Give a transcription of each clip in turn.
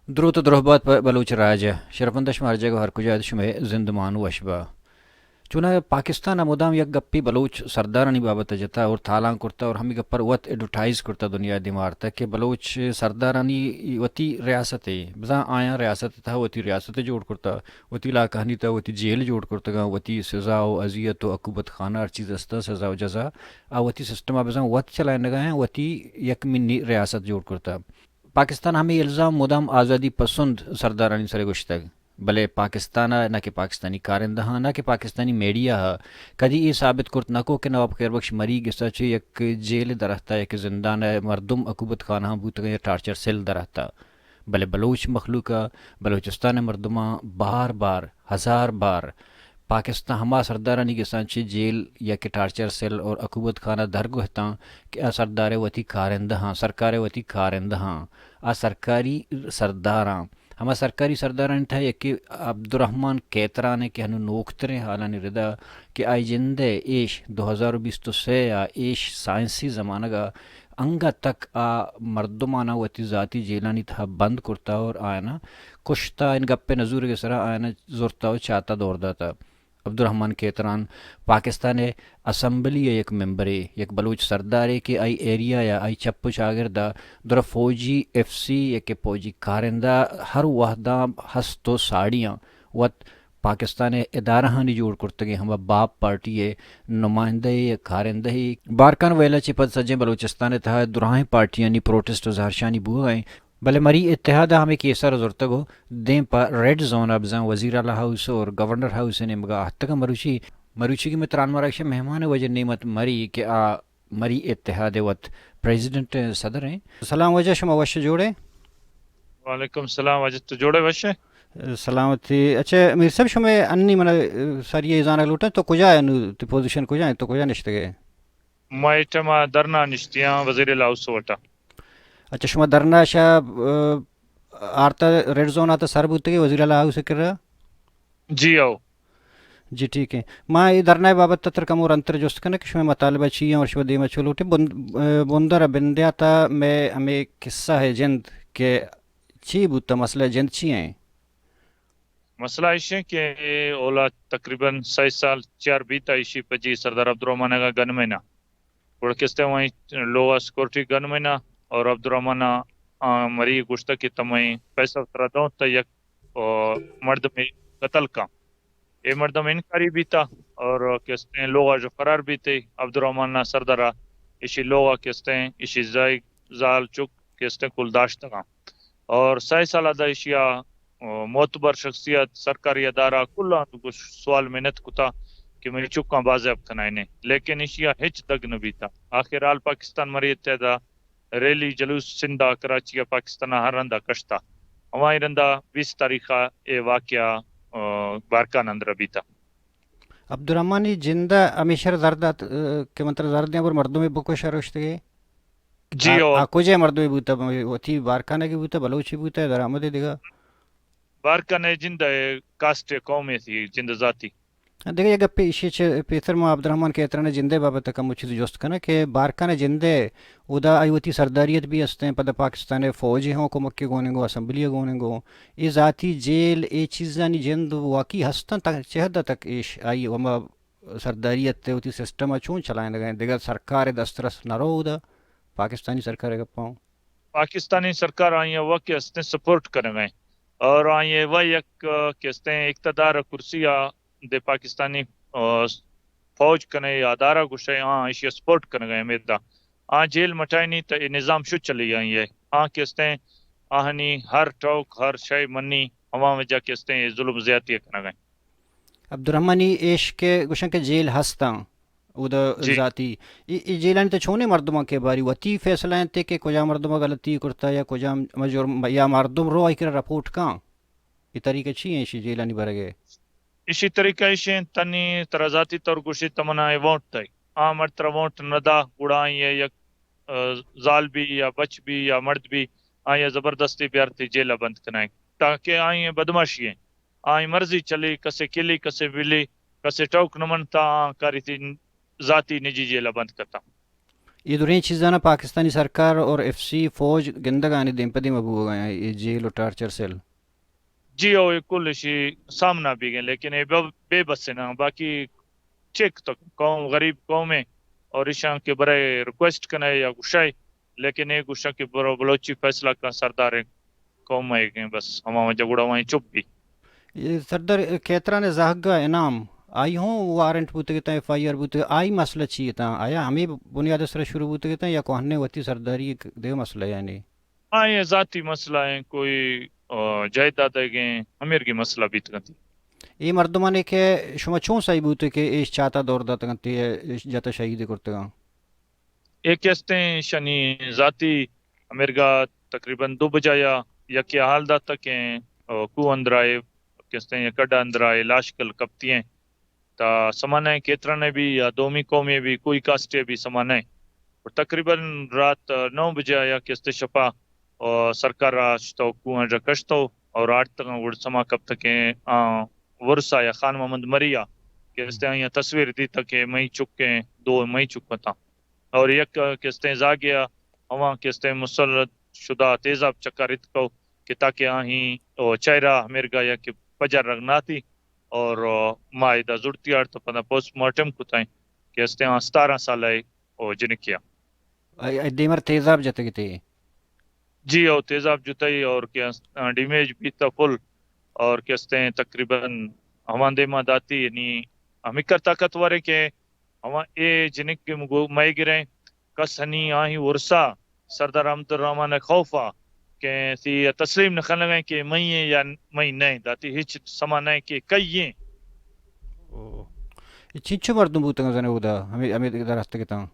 دروت ءُ درہبات پہ بلوچ راج ءَ۔ شرپمند اِش ما ہر جاگہ ءُ ہر کجا اِت، شمئے زندمان وش با۔ چوناہا پاکستان ءَ مدام یک گپے بلوچ سردارانی بابت ءَ جتا اور تالان کرتا اور ہمے گپ ءَ وت ایڈورٹائز کرتا، دنیا ءِ دیما آرتا کہ بلوچ سردارانی وتی ریاستے، بزاں آیاں ریاست ءِ تہا وتی ریاستے جوڑ کرتا، وتی علاقہانی تہا وتی جیل جوڑ کرتگاں، وتی سزا ءُ اذیت ءُ عقوبت خانہ ہر چیز استاں، سزا ءُ جزا، آ وتی سسٹم ءَ بزاں وت چلائینگا اَنت، وتی یک منی ریاست جوڑ کرتا۔ پاکستان ءَ ہمے الزام مدام آزادی پسند سردارانی سر ءَ گوشتگ، بلے پاکستان ءَ، نہ کہ پاکستانی کارندہاں، نہ کہ پاکستانی میڈیا ءَ کدی اے ثابت کرت نہ کو کہ نواب خیر بخش مری گس ءَ چہ یک جیل ءِ درہتا، یک زندان ءِ مردم عقوبت خانہاں بوتگ یا ٹارچر سیل درہتا۔ بلے بلوچ مخلوق ءَ، بلوچستان ءِ مردماں بار بار، ہزار بار پاکستان ہما سردارانی گساں چہ جیل یا کہ ٹارچر سیل اور عقوبت خانہ درگوہتاں کہ آ سردار ءِ وتی کارندہاں، سرکار ءِ وتی کارندہاں، آ سرکاری سرداراں، ہما سرکاری سردارانی تہا یکے عبدالرحمن کیتران ءِ کہ ہنو نوکتریں حالانی ردا کہ آئی جند ءِ ایش دو ہزار ءُ بیست ءُ سے ءَ ایش سائنسی زمانگ ءَ انگت تک آ مردماناں وتی ذاتی جیلانی تہا بند کرتا اور آیاناں کشتا، ان گپ ءِ نزورگ ءِ سرا آیاناں زرتا ءُ چاتا دور داتا۔ عبدالرحمن کیتران پاکستان ءِ اسمبلی ءِ یک ممبرے، یک بلوچ سردارے کہ آئی ایریا یا آئی چپ ءُ چاگرد ءَ درا فوجی ایف سی یا کہ فوجی کارندہ ہر وہداں ہست ءُ ساڑیاں وت پاکستان ءِ ادارہانی جوڑ کرتگیں ہما باپ پارٹی ءِ نمائندہ ءُ کارندہے۔ بارکھان ویل ءَ چہ پد سجیں بلوچستان ءِ تہا دراہیں پارٹیانی پروٹسٹ ءُ زہرشانی بوگ ءَ اِنت، بلے مری اتحاد ءَ ہمے کیس ءَ را زرتگ ءُ دیم پہ ریڈ زون ءَ بزاں وزیر اعلی ہاؤس اور گورنر ہاؤس ءِ نیمگ ءَ آہتگ اَنت۔ مروچی، مروچی کہ مئے تران مراگش ءِ مہمان ءِ واجہ نعمت مری کہ آ مری اتحاد ءِ وت پریزیڈنٹ ءُ صدر ایں۔ سلام واجہ، شما وش جوڑ ئے؟ وعلیکم سلام واجہ، تو جوڑ ئے، وش ئے؟ سلامتی۔ اچھا میر صاحب، شما انی من ساری ءَ زانگ لوٹاں، تو کجا ئے نوں، تئی پوزیشن کجا ایں، تو کجا نشتگ ئے؟ ما اے ٹائم ءَ دھرنا نشتیاں وزیر اعلی ہاؤس وٹا۔ اچھا، شما دھرنا شا، آ، آرتا ریڈ زون ءَ تہ سر بوتگ ئے وزیر اعلی ہاؤس ءِ کرا؟ جی ہو۔ جی ٹھیک ہے۔ ما اے دھرنا ءِ بابت ءَ ترا کمو رندتر جست کناں کہ شمئے مطالبہ چی ایں اور شما دیم ءَ چو لوٹ ئے۔ بن-، آ، بندر ءَ بندیات ءَ مئے ہمے قصہ ءِ جند کہ چی بوتا، مسئلہ ءِ جند چی ایں؟ مسئلہ ایش ایں کہ اولا تقریباً سئے سال چار بیتا ایشی پجی سردار عبدالرحمن ءَ گنمین ءَ۔ گڑا کستیں وہیں لوغا سیکورٹی گنمین ءَ اور عبدالرحمن ءَ، آ، مری گوشتہ کہ تمہیں پیسہ ترا دوں تا یک، آ، مردمے قتل کن۔ اے مردم انکاری بیتا اور کستیں لوغا جو فرار بیتے عبدالرحمن ءَ سردار ءَ ایشی لوغا کستیں ایشی زائی زال چک کستیں کل داشتگاں۔ اور سئے سال ءَ دا ایشی ءَ، آ، معتبر شخصیت، سرکاری ادارہ کلاں تو گوش سوال منت کتا کہ منی چکاں بازیاب کنائینے، لیکن ایشی ءَ ہچ دگ نہ بیتا۔ آخر حال پاکستان مری اتحاد ءَ ریلی جلوس سندھ ءَ کراچی ءَ پاکستان ءَ ہر رند ءَ کشتا۔ ہمائی رند ءَ بیست تاریخ ءَ اے واقعہ، آ، بارکھان اندر ءَ بیتا۔ عبدالرحمن ءِ جند ءَ ہمیشہ را زر دات، آ، کہ من ترا زر دیاں بر مردمے بکش ءَ رشتگے؟ جی آ، ہو۔ آ کجے مردمے بوتا؟ وتی بارکھانگے بوتا، بلوچے بوتا، درآمدے دگہ؟ بارکھان ءِ جند ءِ کاسٹ ءِ قومے تھی، جند ذاتی۔ دگہ یک گپے ایشی چہ پیسر ما عبدالرحمن کیتران ءِ جند ءِ بابت ءَ کمو چیز جست کناں کہ بارکھان ءِ جند ءَ اودا آئی وتی سرداریت بھی ہستیں، پدا پاکستان ءِ فوج ءَ ہوں کمک ءَ گوننگو، اسمبلی ءَ گوننگو، اے ذاتی جیل، اے چیزانی جند واقعی ہستاں تا چہ حد تک ایش آئی ہما سرداریت ءَ وتی سسٹم ءَ چون چلائینگ ءَ انت؟ دگہ سرکار ءِ دسترس نہ رو اودا؟ پاکستانی سرکار ءِ گپاں۔ پاکستانی سرکار آئی ءَ وت کہ استیں سپورٹ کنگ ءَ انت اور آئی ءَ وت یک، آ، کہ استیں اقتدار ءِ کرسی ءَ دے پاکستانی، آ، فوج کنے یا ادارہ گوشے، آ ایشی ءَ سپورٹ کنگ ءَ انت۔ ہمیدا آ جیل مٹائینی تہ اے نظام شو چلی آئی ءَ۔ آ کہ استیں آہنی ہر ٹوک، ہر شے منی، ہما وجہ کہ استیں اے ظلم زیاتی ءَ کنگ ءَ انت۔ عبدالرحمن ءِ ایش کہ گوشن کہ جیل ہستاں، اودا جی۔ ذاتی۔ اے، اے جیلانی تہ چونیں مردماں کہ باری وتی فیصلہ انت کہ کجا مردم غلطی کرتا یا کجا مجرم یا مردم رو آئی کرا رپورٹ کاں؟ اے طریقہ چی ہیں ایشی جیلانی برگ ءِ؟ ایشی طریقہ ایش ہیں، تنی ترا ذاتی طور گوشی تمنا اے ووٹ دائی۔ آ مرد ترا ووٹ نہ دا، گڑا آئی ءَ یک، آ، زال بی یا بچ بی یا مرد بی، آئی ءَ زبردستی بیارتی جیل ءَ بند کنائیں تاکہ آئی ءِ بدماشی ہیں۔ آئی مرضی چلی، کسے کلی، کسے بلی، کسے ٹوک نہ منتا، آ کاری تھی ذاتی نجی جیل ءَ بند کتا۔ اے دریں چیزاں پاکستانی سرکار اور ایف سی فوج گندگ آنی دیم پہ دیم بوگ ءَ ایں، اے جیل و ٹارچر سیل۔ جی او، اے کل اشی سامنا بیگ ءَ ایں، لیکن اے بے، بے بس ایں نا، باقی چک تو قوم غریب قوم ایں اور ایشاں کہ برے ریکویسٹ کنئے یا گشئے، لیکن اے گشاں کہ برو بلوچی فیصلہ کن، سردار قوم ءَ ایں، بس ہما وجہ گڑا وہیں چپ بی۔ اے سردار کیتران زہگ ءَ انعام، آئی ہوں وارنٹ بوتگ اتاں، ایف آئی آر بوتگ، آئی مسئلہ چی اتاں؟ آیا ہمے بنیاد ءِ سرا شروع بوتگ اتاں یا کوہنیں وتی سرداری دگہ مسئلہ یعنی؟ آئی ذاتی مسئلہ ایں، کوئی، آ، جائیداد ءِ گیں ہمیرگی مسئلہ بیتگ انت۔ اے مردمانے کہ شما چون سہی بوتے کہ ایش چاتا دور داتگ انت، ایش جتا شہید کرتگاں؟ اے کہ استیں شنی ذاتی ہمیرگا تقریباً دو بجایا یکے حال داتا کہ، آ، کو اندرائے کہ استیں یک اڈا اندرائے لاش کل کپتی ایں۔ تا سما نہ ایں کیترا نے بی یا دومی قومے بی، کوئی کاسٹے بی سما نہ ایں۔ اور تقریباً رات نو بجے آیا کہ استیں شپا، آ، سرکار ءَ شتو کوہاں جا کشتو اور آڑتگاں گڑ سما کپتکیں آ ورسا یا خان محمد مریا کہ استیں آیاں تصویر دیتا کہ مئی چکیں دو مئی چکتاں۔ اور یک کہ استیں زاگیا ہواں کہ استیں مسلط شدہ تیزاب چکا رتکو کہ تاکہ آہیں او چہرہ ہمیرگا یا کہ پجر رگناتی اور، آ، ما ادا زڑتی آڑت پدا پوسٹ مارٹم کتائیں کہ استیں آ ستارہ سالہ او جنکیا۔ اے، اے دیمر تیزاب جتگی تے؟ جی او، تیزاب جتئی اور کہ اس-، آ، ڈیمیج بیتا فل اور کہ استیں تقریباً ہمان دیما داتی یعنی ہمکر طاقتور ایں کہ ہما اے جنک کہ مگو-، مئے گریں کس ہنی آہیں ورسا سردار عبدالرحمن ءِ خوفا کہ سی تسلیم نہ کنگیں کہ مئی ایں یا مئی نہ ایں، داتی ہچ سما نہ ایں کہ کئی ایں۔ او۔ اے چنچو مردم بوتگاں زنے اودا، ہمے، ہمے دگہ در ہستگتاں؟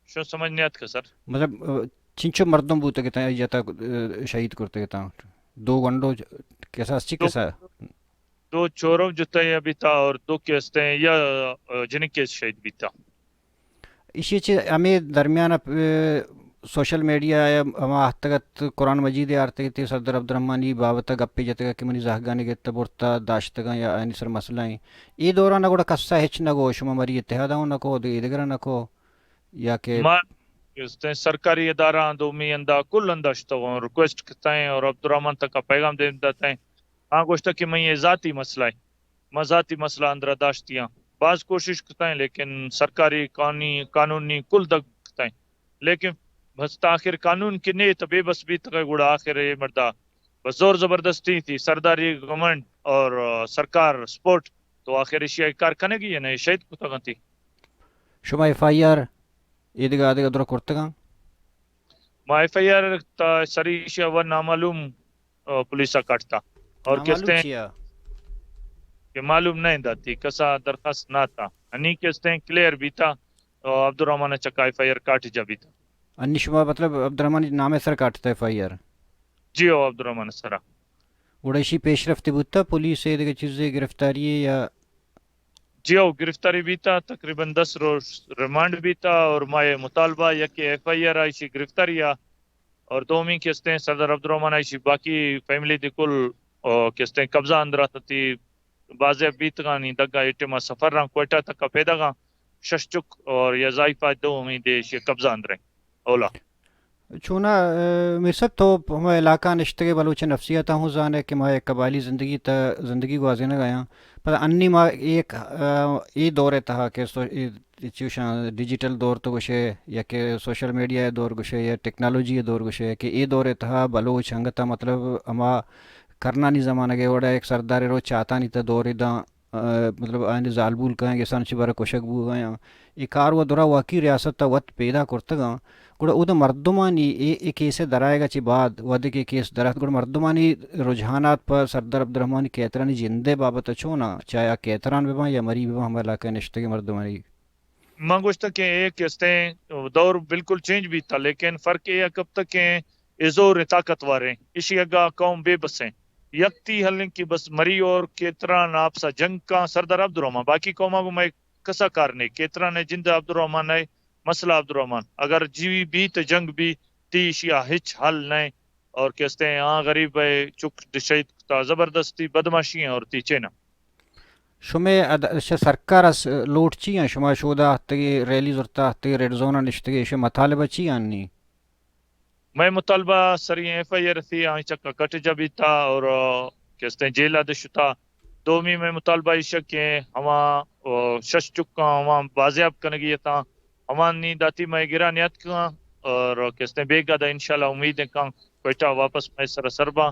شو سمجھ نہیں آتکا سر۔ مطلب، آ، چنچو مردم بوتگتاں، یا تا، آ، شہید کرتگتاں؟ دو گنڈو کسا، چی دو کسا؟ دو چورو جتہ یا بیتا اور دو کہ استیں یا، آ، جنکے شہید بیتا۔ ایشی چہ ہمے درمیان ءَ، آ، سوشل میڈیا ءَ ہما آہتگ ات، قرآن مجید ءَ آرتگ ات، سردار عبدالرحمانی بابت ءَ گپے جتگ کہ منی زہگانی گپت ءَ برت ءَ داشتگاں یا آیانی سر مسئلہ ایں۔ اے دوران ءَ گڑا کس ءَ ہچ نہ گو، شما مری اتحاد ءَ نہ کو، دگہ ایدگر ءَ نہ کو، یا کہ ما استیں سرکاری ادارہ دومی اندا کل اندا شتگوں، ریکویسٹ کتائیں اور عبدالرحمن تک پیغام دیم داتائیں۔ آ گوشتہ کہ میں یہ ذاتی مسئلہ ہے، ما ذاتی مسئلہ اندرا داشتیاں۔ باز کوشش کتائیں، لیکن سرکاری قانی-، قانونی کل دگ کتائیں۔ لیکن بس تا آخر قانون کہ نے تو بے بس بیتگ گڑا آخر اے مردا بس زور زبردستی تھی، سرداری گورنمنٹ اور، آ، سرکار سپورٹ تو آخر ایشی ءَ کار کنگی ہے نا، شہید کتگ انتی۔ شما ایف آئی آر ایدگہ آدگہ درا کرتگاں؟ ما ایف آئی آر تا سری ایشی ءَ و نامعلوم، آ، پولیس ءَ کٹتا۔ اور نامعلوم کستیں چیا؟ کہ معلوم نہیں داتی، کسا درخواست نہ تا۔ انی کستیں کلیئر بیتا، آ، عبدالرحمن چکا ایف آئی آر کاٹ جا بیتا۔ انی شما مطلب عبدالرحمن نام سر کاٹتا ایف آئی آر؟ جی او، عبدالرحمن سرا۔ گڑا ایشی پیش رفتی بوتا، پولیس ءَ دگہ چیزے گرفتاری یا؟ جی او، گرفتاری بیتا، تقریباً دس روز ریمانڈ بیتا اور مائے مطالبہ یک ایف آئی آر ایشی گرفتاری آ اور دومی کستیں سردار عبدالرحمن ایشی باقی فیملی دی کل، آ، کستیں قبضہ اندرا تتی بازیاب بیتگانی دگا اے ٹیما سفر راں کوئٹہ تکا پیدگاں شش چک اور یا زائفہ دو ہمیں دے ایشی قبضہ اندریں اولا۔ چونا، آ، میر صاحب، تو ہمے علاقہ نشتگے بلوچ نفسیات ہوں زانے کہ ما یک قبائلی زندگی تا زندگی گوازینگ آیاں۔ پدا انی ما ایک، آ، اے دور تہا کہ سو-، اے چوشاں ڈیجیٹل دور تو گوشے یا کہ سوشل میڈیا دور گوشے یا ٹیکنالوجی دور گوشے کہ اے دور تہا بلوچ انگتا مطلب ہما کرنانی زمانگ وڑا یک سردار روچ چاتانی تا دور داں آ، مطلب آیانی زالبول کایاں گسان چہ بر کشگ بوگ آیاں۔ اے کار و درا واقعی ریاست ء وت پیدا کرتگاں، گڑا اود ء مردمانی اے، اے کیس ء درآیگ ء چہ بعد، وھدے کہ کیس در اتک، گڑا مردمانی رجحانات پہ سردار عبدالرحمن کیترانی جند ء بابت ء چون آں؟ چاہے آ کیتران بہ باں یا مری بہ باں، ہما علاقہ ء نشتگیں مردمانی۔ من گوشتگ کہ اے کستیں دور بالکل چینج بیتا، لیکن فرق اے کپتگ کہ اے زور ایں، طاقتور ایں، ایشی اگا قوم بے بس ایں۔ یک تی ہلیں کہ بس مری اور کیتران آپسا جنگ کاں سردار عبدالرحمن، باقی قوما گو مئے کسا کار نہیں۔ کیتران اے جند عبدالرحمن اے، مسئلہ عبدالرحمن۔ اگر جیوی بی تو جنگ بی، تی ایشی آ ہچ حل نہیں۔ اور کستیں آ غریب اے چک شہید کتا زبردستی بدماشی ایں اور تی چینا۔ شمئے اد-، شہ سرکار ءَ س-، لوٹ چی ایں؟ شما شودا اتکگے، ریلی زرتا اتکگے، ریڈ زون ءَ نشتگے، شمئے مطالبہ چی آنی؟ مئے مطالبہ سری ایف آئی آر تھی آئی چکا کٹ جا بیتا اور، آ، کہ استیں جیل ءَ دے شتا۔ دومی مئے مطالبہ ایش کہ ہما، آ، شش چکاں ہما بازیاب کنگی اتاں، ہمانی داتی مئے گرا نیاتکاں اور کہ استیں بیگا دا انشاءاللہ امید کاں کوئٹہ واپس مئے سر سر باں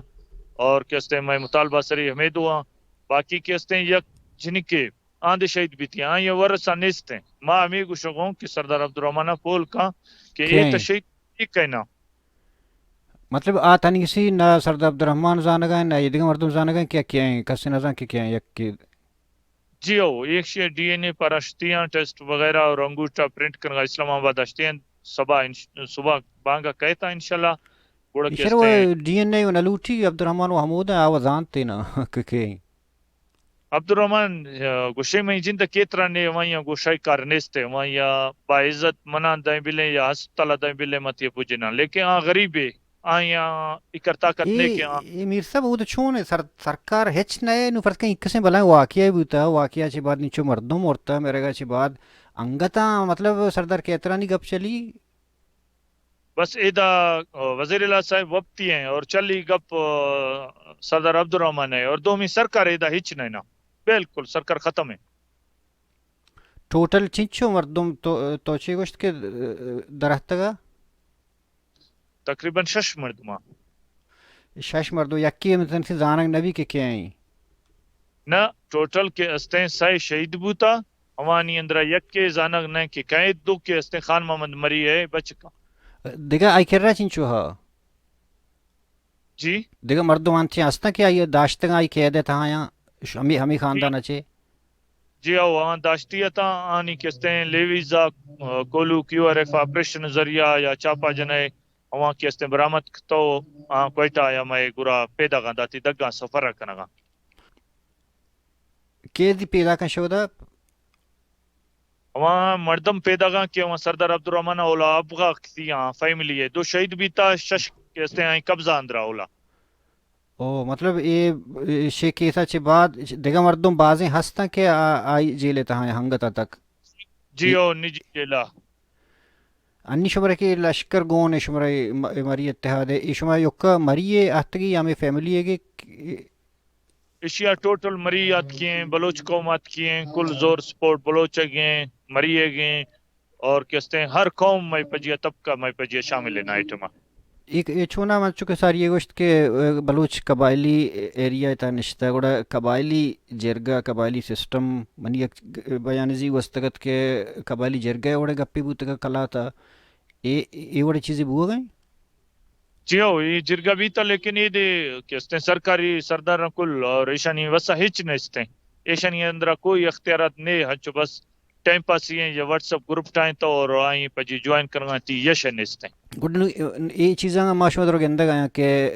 اور کہ استیں مئے مطالبہ سری ہمے دو آں۔ باقی کہ استیں یک جنکے آں دے شہید بیتی، آئی ورثہ نیستیں۔ ما ہمے گوشگوں کہ سردار عبدالرحمن ءَ پول کاں کہ اے تو شہید کئی نہ۔ مطلب، آ تنیگسی نہ سردار عبدالرحمن زانگا ایں، نہ اے دگہ مردم زانگا ایں کہ کیا ایں، کسے نہ زان کہ کیا ایں، یک کہ جی ہو، ایشی ڈی این اے پرا شتیاں ٹیسٹ وغیرہ اور انگوٹھا پرنٹ کنگا اسلام آباد اشتیاں، صبح انش-، صبح بانگا کہتا انشاءاللہ۔ گڑا کہ ایشر وہ استیں ڈی این اے و نہ لوٹی، عبدالرحمن و ہمودا آ و زانتے نا کہ کیا ایں۔ عبدالرحمن، آ، گوشے منی جند ءَ کیترا نے، ہمائی ءَ گوشائی کار نیست ءَ، ہمائی ءَ باعزت مناں دائیں بلیں یا ہسپتال ءَ دائیں بلیں ما تئی پجناں، لیکن آ غریبے، آئی ءَ اکر طاقت نے اے، کہ آ اے میر صاحب، اود چون اے؟ سر-، سرکار ہچ نہ اے، نو فرض کن یک کسیں بلائیں واقعہ بوتا، واقعہ چہ بعد نچو مردم مرتا، مرگا چہ بعد انگتاں، مطلب، سردار کیترانی گپ چلی۔ بس ادا، آ، وزیر اعلیٰ صاحب وپتی ہیں اور چلی گپ، آ، سردار عبدالرحمن ہے اور دومی سرکار ادا ہچ نہیں نا، بالکل سرکار ختم ہے۔ ٹوٹل چنچو مردم تو، تو چے گوشت کہ، آ، درہتگا؟ تقریباً شش مردم۔ شش مردم، یکی ہم تنسی زانگ نبی کہ کیا ایں؟ نہ، ٹوٹل کہ استیں سئے شہید بوتا، ہمانی اندرا یکے زانگ نہ کہ کئے، دو کہ استیں خان محمد مری ہے بچکا۔ دگہ آئی کرا چنچو ہا؟ جی؟ دگہ مردم انچیں ہستاں کہ آئی داشتگاں، آئی قید ءِ تہا آیاں، ش-، ہمے، ہمے خاندان ءَ چے؟ جی ہو، آں داشتی اتاں، آنی کہ استیں لیویز ءَ، آ، کولو کیو آر ایف آپریشن ذریعہ یا چاپا جنئے، آواں کہ استیں برآمد کتو، آں کوئٹہ یا مئے گرا پیداگاں داتی دگاں سفر ءَ کنگاں۔ کیدی پیداکاں شودا؟ ہما مردم پیداگاں کہ ہما سردار عبدالرحمن اولا ابغا کسی آں فیملی ہے، دو شہید بیتا، شش کہ استیں آئی قبضہ اندرا اولا۔ او، مطلب، اے، اے شے کیسا چہ بعد دگہ مردم بازیں ہستاں کہ آ-، آئی جیل ءِ تہا ہنگتا تک؟ جی، اے او نجی جیلا۔ انی شمارا کہ لشکر گون اے، شمارا اے م-، اے مری اتحاد اے، اے شما یکا مری اے آتگی یا ہمے فیملی اے کہ؟ ایشیا ٹوٹل مری آتکی ایں، بلوچ قوم آتکی ایں، کل زور سپورٹ بلوچ ءِ گیں، مری ءِ گیں، اور کہ استیں ہر قوم مئے پجیا طبقہ مئے پجیا شامل ایں آئٹم ءَ۔ ایک، اے چونا من چونکہ ساری اے گوشت کہ، اے، بلوچ قبائلی ایریا ءِ تہا نشتہ، گڑا قبائلی جرگہ، قبائلی سسٹم، منی یک بیان زی گوستگ ات کہ قبائلی جرگہ ءِ وڑے گپے بوتگ کلات ءَ، اے، اے وڑے چیزے بوگ ءَ ایں؟ جی ہو، اے جرگہ بیتا، لیکن اے دے کہ استیں سرکاری سرداراں کل اور ایشانی وسا ہچ نہ استیں۔ ایشانی اندرا کوئی اختیارات نے، ہنچو بس ٹائم پاسی ایں یا واٹس ایپ گروپ ٹائیں تو اور آئی پجی جوائن کرنا تی یش نہ استیں۔ گڈ نو، اے چیزاں ما شما درو گندگ آیاں کہ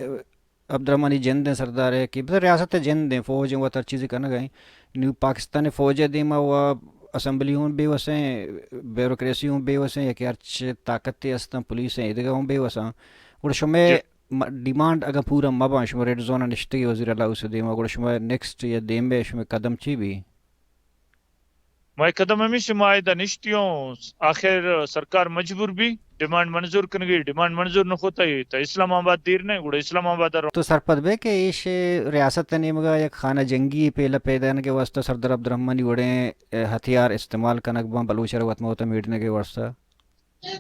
عبدالرحمانی جند ایں سردار اے کہ بس ریاست ءِ جند ایں، فوج ایں، وت ہر چیزے کنگ ءَ ایں۔ نو پاکستان ءِ فوج ءِ دیما و اسمبلی ہوں بے وس ایں، بیوروکریسی ہوں بے وس ایں، یکے ہرچ طاقتے استاں، پولیس ایں، ایدگہ ہوں بے وس آں۔ گڑا شمئے جی۔ م-، ڈیمانڈ اگاں پورا مہ باں، شما ریڈ زون ءَ نشتگے وزیر اعلیٰ ہاؤس ءِ دیما، گڑا شمئے نیکسٹ یا دیمے شمئے قدم چی بی؟ مئے قدم ہمیش ما ادا نشتی اوں، آخر سرکار مجبور بی ڈیمانڈ منظور کنگی، ڈیمانڈ منظور نہ کتئی تو اسلام آباد دیر نہ، گڑا اسلام آباد ءَ رو۔ تو سرپد بے کہ ایش ریاست ءِ نیمگا یک خانہ جنگی پیلہ پیدانگ ءِ واستہ سردار عبدالرحمانی وڑیں، اے، ہتھیار استعمال کنگ باں بلوچ ءَ را وت مہ وتا میڑنگ ءِ واستہ؟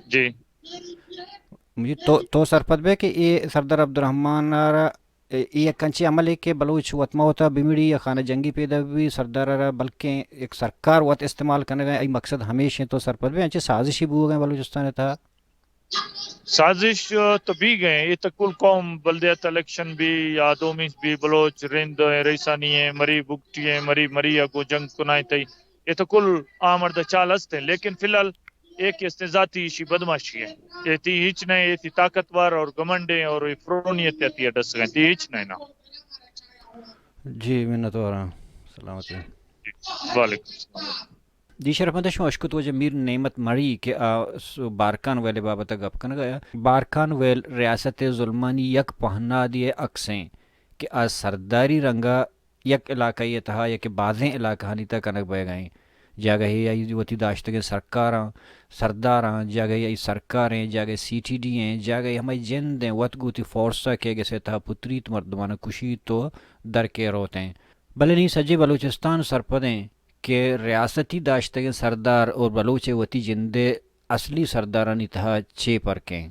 جی۔ مجھے تو، تو سرپد بے کہ اے سردار عبدالرحمن ءَ را اے، اے یک انچیں عملے کہ بلوچ وت مہ وتا بمڑی یا خانہ جنگی پیدا بی، سردار ءَ را بلکیں یک سرکار وت استعمال کنگ ءَ، اے مقصد ہمیش انت، تو سرپد بے انچیں سازشے بوگ ءَ بلوچستان ءِ تہا؟ سازش، آ، تو بیگ ءَ، اے تو کل قوم بلدیات الیکشن بی یا دومی بی، بلوچ رند ءِ رئیسانی ایں، مری بگٹی ایں، مری، مری ءَ گوں جنگ کنائیں تئی، اے تو کل آ مرد ءِ چال ہست ایں، لیکن فی الحال اے کہ استیں ذاتی ایشی بدمعاشی ایں۔ اے تئی ہچ نہ ایں، اے تئی طاقتور اور گھمنڈ ایں اور اے فرونیت ءِ تہا ڈسگ ایں، تئی ہچ نہ ایں نا۔ جی، منت واراں۔ سلامتی۔ جی، وعلیکم السلام۔ جی شرف مند، شما اشکت واجہ میر نعمت مری کہ آ س-، بارکان ویل ءِ بابت ءَ گپ کنگ ءَ۔ بارکان ویل ریاست ءِ ظلمانی یک پہنادے ءِ عکس ایں کہ آ سرداری رنگ ءَ یک علاقہ ءِ تہا یا کہ بازیں علاقہانی تہا کنگ بئیگ ءَ ایں۔ جاگہے آئی وتی داشتگیں سرکاراں، سرداراں، جاگہے آئی سرکاریں، جاگہے سی ٹی ڈی ایں، جاگہے ہمائی جند ایں، وت گوں وتی فورس ءَ کیگس ءِ تہا پتریت، مردماناں کشیت و در کئے روت ایں۔ بلے نی سجیں بلوچستان سرپد ایں کہ ریاستی داشتگیں سردار اور بلوچ ءِ وتی جند ءِ اصلی سردارانی تہا چے پرک ایں۔